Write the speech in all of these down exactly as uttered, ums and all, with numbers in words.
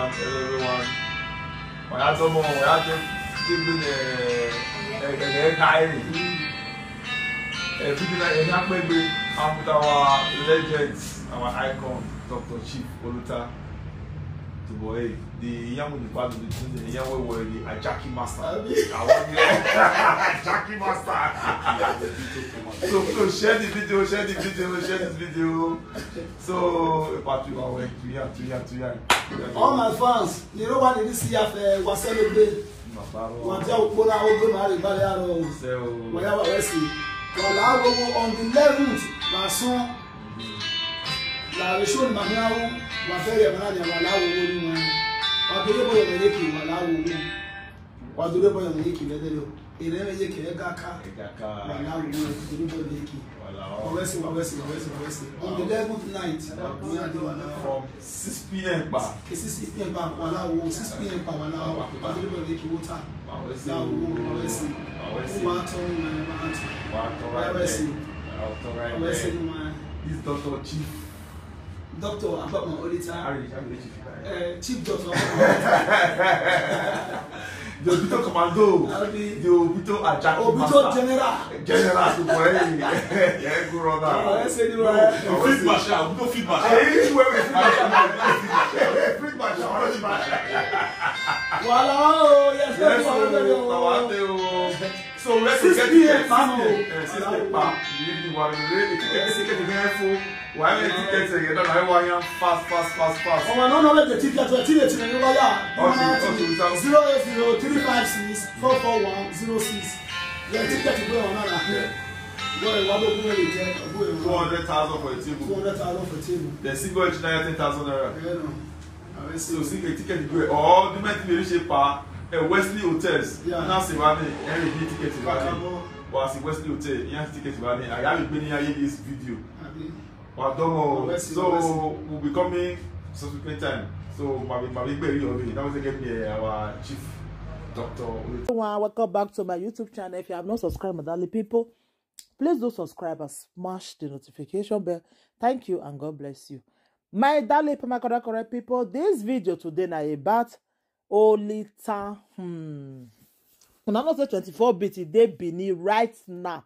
Hello everyone. Oya tomo, oya to give me the eh, eh, eh, eh, eh, video na eh, happy birthday. I'm with our legend, our icon, Doctor Chief Oluta Tuboye, the young with the bad with the young with the Ajaki master. I want Ajaki master. So, so share the video, share the video, share this video. So, part two, I went to here, to here, to here. All my fans, you know what this year for was celebrate. Wọ́n jẹ́ òpónà ogun máa rí balẹ̀ àrò. Wọ́n yá wà wẹ́sì. Wọ́n là á gbogbo on the eleventh lásán. Làwọn èso ni màmí àwọn wà fẹ́ rẹ̀ mọ́ra ni àwọn aláwọ̀ owó ni wọn. Wọ́n tó yẹ bọ́yọ̀ mọ̀ yékì wọ́n aláwọ̀ owó. Wọ́n tó yẹ bọ́yọ̀ mọ̀ yékì lẹ́dẹ̀ẹ́dẹ́. Èrè mẹ́ yékì ẹ̀ gàkà. Wọ́n aláwọ̀ owó. Tó yẹ bọ́yọ̀ mọ̀ yékì. Wọ́n wẹ́sì, wọ́n wẹ́sì, wọ́n wẹ́sì, wọ́n wẹ́sì. On the eleventh night, wọ́n á dé wà náà. From six p.m. pa. Kì í sí six p.m. pa wà láwo, six p.m. pa wà láwo. Wọ́n á dé bọ́yọ̀ mọ̀ yékì wọ́tà. Wọ́n wẹ́sì. Láwo, wọ́n wẹ́sì. Wọ́n wẹ́sì. Wọ́n á tọ́ wọn, wọ́n á tọ́. Wọ́n á tọ́ wọn. Wọ́n wẹ́sì. Wọ́n á tọ́ wọn. Wọ́n wẹ́sì ni wọ́n. This Doctor Chief. Doctor Abama Olita. How you, how you reach it? Eh, Chief Doctor Abama Olita. The Obito Commando. Abi. The Obito Ajaki Obito Master. General. General to boy. Yeah, go run that. Oh, I say the right. Field Marshal, Obito Field Marshal. Hey, where we Field Marshal? Field Marshal. Field Marshal. Wala o, yes, yes, yes, o, yes, o. Wala o. So let's get it. Six p.m. Six p.m. Eh, six p.m. pa. Evening wa re. Eti ke eti ke ni fo. Wa re ticket e na wa yan fast, fast, fast, fast. Ọmọ náà náà lè ticket wa tí lè ti ní wáyà. Okay, okay, okay. Zero eight zero three five six four four one zero six. Lè ticket gbé wọn náà. Yeah. Wọ́n ìwà tó kúrò lè jẹ́ ọgbọ́n ìwà. Two hundred thousand for a table. Two hundred thousand for a table. The single engine ten thousand naira. Yeah, no. So, see a ticket go or the men to reach a pa eh, Wesley Hotels. Yeah. Now say wani every day ticket is wani. Wa si Wesley Hotel, yeah, ticket is wani. I have been here in this video. Wa domo. So we'll be coming subsequent time. So my my big baby of it. Now we get me eh, our chief doctor. Everyone, welcome back to my YouTube channel. If you have not subscribed, my darling people, please do subscribe and smash the notification bell. Thank you and God bless you. My darling, my correct, correct people, this video today na about Olita. Hmm. Una know say twenty-four beat e dey Benin right now.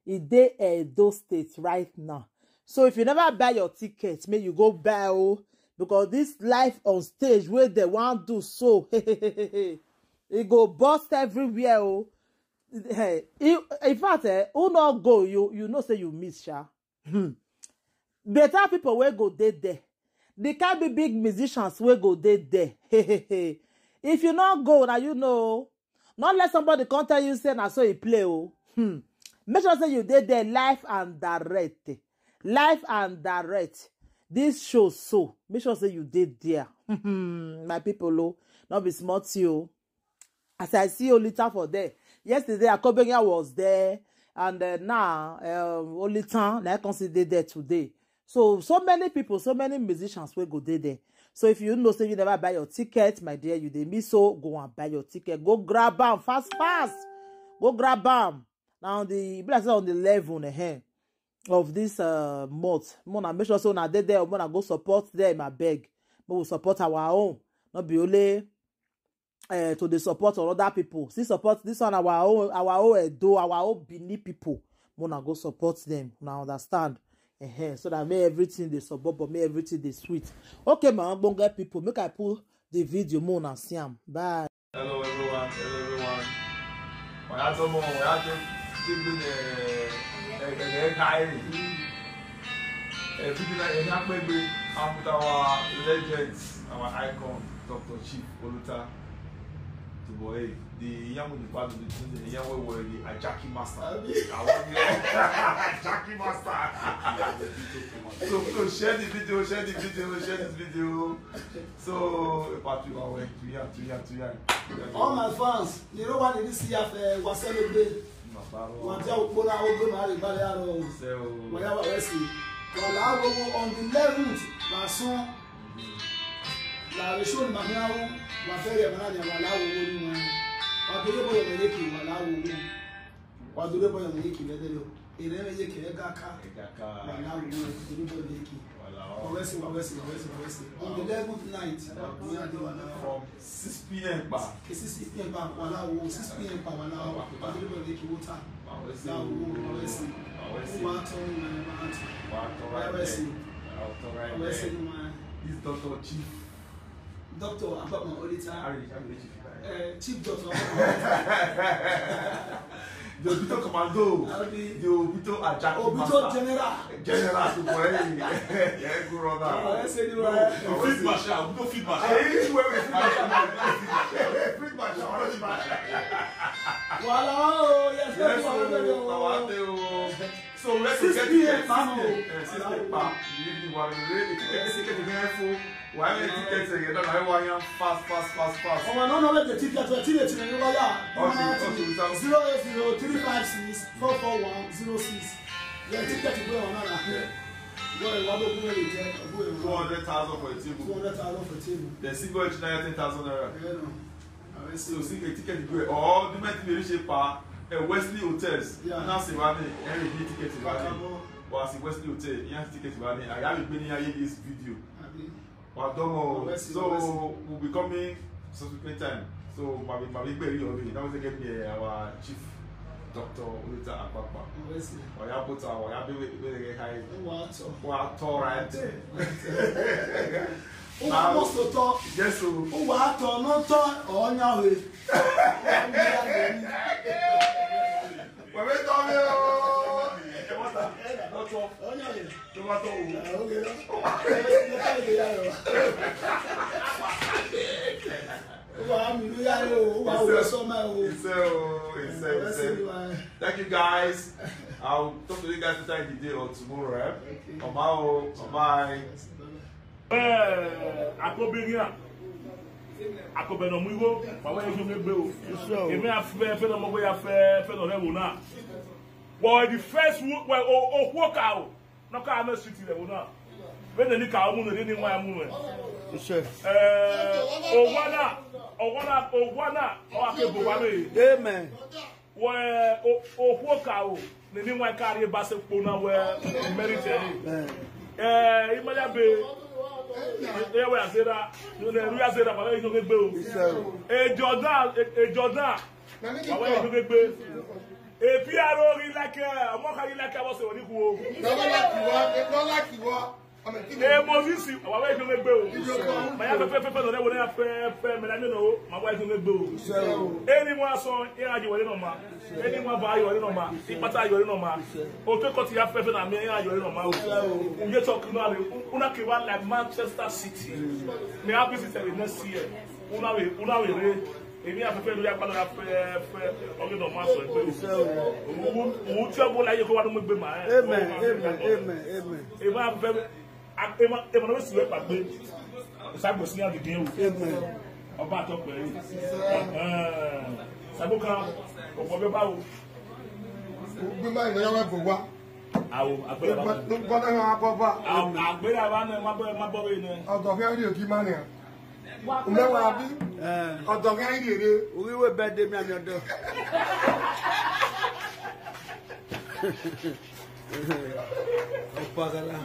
E dey Edo State right now. So if you never buy your ticket, make you go buy o, because this live on stage wey dem wan do so, e go burst everywhere o. Hey, in fact, eh, who no go, you you know say you miss, sha. Hmm. Better people wey go dey there. The kind big big musicians wey go dey there. If you no go, na you know. Not let somebody come tell you say na so e play o. Hmm. Make sure say you dey there live and direct. Live and direct. This show so. Make sure say you dey there. My people o, no be small thing o. As I see Olita for there. Yesterday, Akobenya was there. And uh, now, um, Olita, like I see dey there today. So, so many people, so many musicians will go dey there. So if you know say you never buy your ticket, my dear, you dey miss, so go and buy your ticket. Go grab am fast, fast. Go grab am. Now the e be like say on the eleven eh, of this uh, month, mona make sure say una dey there, mona go support them, I beg. But we support our own. Not be only uh, to dey support on other people. Still support this one, our own, our own Edo, our own Benin people. Mona go support them. Una understand? Uh-huh. So that make everything dey support, but make everything dey sweet. Okay, my ogbonge people, make I put the video, mona see am. Bye. Hello everyone, hello everyone. Oya tomo, oya to give me the eh, eh, eh, eh, eh, eh, video na eh, happy birthday. I'm with our legend, our icon, Doctor Chief Oluta Tuboye, the young with the bad with the young with the Ajaki master. I want you Ajaki master. So, so share the video, share the video, share this video. So, part two, I went to here, to here, to here. All my fans, you know what this year for was celebrate. Wọ́n jẹ́ òpónà ogun máa rí balẹ̀ àrò. Wọ́n yá wà wẹ́sì. Wọ́n là á gbogbo on the eleventh lásán. Làwọn èso ni màmí àwọn wà fẹ́ rẹ̀ mọ́ra ni àwọn aláwọ̀ owó ni wọn. Wọ́n tó yẹ bọ́yọ̀ mọ̀ yékì wà láwọ̀ owó. Wọ́n tó yẹ bọ́yọ̀ mọ̀ yékì lẹ́dẹ̀ẹ́dẹ́. Èrè mẹ́ yékì ẹ̀ gàkà. Wà láwọ̀ owó. Tó yẹ bọ́yọ̀ mọ̀ yékì. Wawese, wawese, wawese, wawese. On the eleventh night, we are the one. From six p m pa. Six p m pa, wala wo, six p m pa, wala wo. Wawese. Wawese. Wawese. Wawese. Wawese. Wawese. Wawese. Wawese. This Doctor Chief. Doctor Abama Olita. How do you, how do you chief? Eh, Chief Doctor Abama Olita. The Obito Commando. How do you, the Obito Ajaki Obito Master. General. General to boy. Yeah, go run now. Oh, let's say the one. Field Marshal, Obito Field Marshal. Eh, you were with Field Marshal. Field Marshal, Field Marshal. Wala o, yes, yes, yes, yes. So let's get to six p m, six p m, eh, six p m. You need one, you need to get the ticket in there for, why you ticket again? Don't know why you fast, fast, fast, fast. Oh, no, no, let the ticket, the ticket, the ticket, okay, okay, okay. Zero eight zero three five six four four one zero six. The ticket is going on now. Go and go and get, go and two hundred thousand for a table. Two hundred thousand for a table. Then still go extra ten thousand naira. Yeah, no. So, see, a ticket go. Or the might be reach pa, eh, Wesley Hotels. Yeah. Now say, "Wani, every day ticket is wani." Well, I see Wesley Hotel, yeah, ticket is wani. I have been here in this video. Abi. Well, don't know. Wesley, so, Wesley. We'll be coming subsequent time. So, my, my big baby, now we get me, eh, our chief, Doctor Olita Akpakpa. Wesley. Or ya put our, ya be, be, be, high. What? What, all right. Ụwa mụsụtọ. Yes, sir. Ụwa atọ n'ụtọ ọnya ohe. Wẹ̀mí tọ́ mi o. Ẹ wọ́n ta. Lọ́tọ́. Ọnya ohe. Ló bá tọ́ o. Ah, okay. Ụwa mi ló yá o. Ụwa wo sọ́mà o. Ìṣe o, ìṣe, ìṣe. Thank you, guys. I'll talk to you guys later in the day or tomorrow, eh? Okay. Bye-bye o. Bye-bye. Yes, bye-bye. Eh, akobiri a. Akobe no muigo, baba ye jome gbe o. Emi a fe, fe no mo ya fe, fe no re wo na. Well, the first wo, well, o, o, wo ka o. No ka me street re wo na. We ne ni ka o mu no, ni wa mu no. Eh, o wa na, o wa na, o wa na, o a ke bo wa me. Amen. We, o, o, wo ka o. Ni ni wa ka ri ba se po na we, merit e. Eh. Eh, imaya be. E, e, we azera. No, ne, ru azera, baba ye jome gbe o. E Jordan, e, e Jordan. Baba ye jome gbe. E P R O ri like, eh, ọmọ ka ri like, wọ́n ṣe wọ́n ní kú o. Lọ́wọ́ láti wá, lọ́wọ́ láti wá. E Moses, baba ye jome gbe o. Ma ya fe, fe, fe, fe, no, ne, wo, ne, ya fe, fe, me, na, me, no, ma, baba ye jome gbe o. Anyone so, ya ji wale no ma. Anyone ba yo no ma. Ipata yo no ma. O ke ko ti ya fe, fe, na, me, ya yo no ma. U ye talk na le. Una ke wa like Manchester City. Me happy City next year. Una we, una we re. Emi a fe fe lo ya pa lo ya fe fe. Oge no ma so pe. U, u ti o bo la ye ko wa no mo gbe ma, eh. Amen, amen, amen, amen. E ma fe, a, e ma, e ma no si we pa gbe. Sa gbo si ya de o. Amen. Ọba to pe. Eh. Sa gbo kan, o ko be ba o. Gbe ma ni ya wa bo wa. Awo, agbera ba. Gbe na wa bo ba. Awo, agbera ba na ma bo, ma bo we na. Ọ̀dọ̀ ke ri ogi ma ni. Ume wa bi? Eh. Ọ̀dọ̀ ke ri re. Ori we be de mi ami ọ̀dọ̀. Opagala.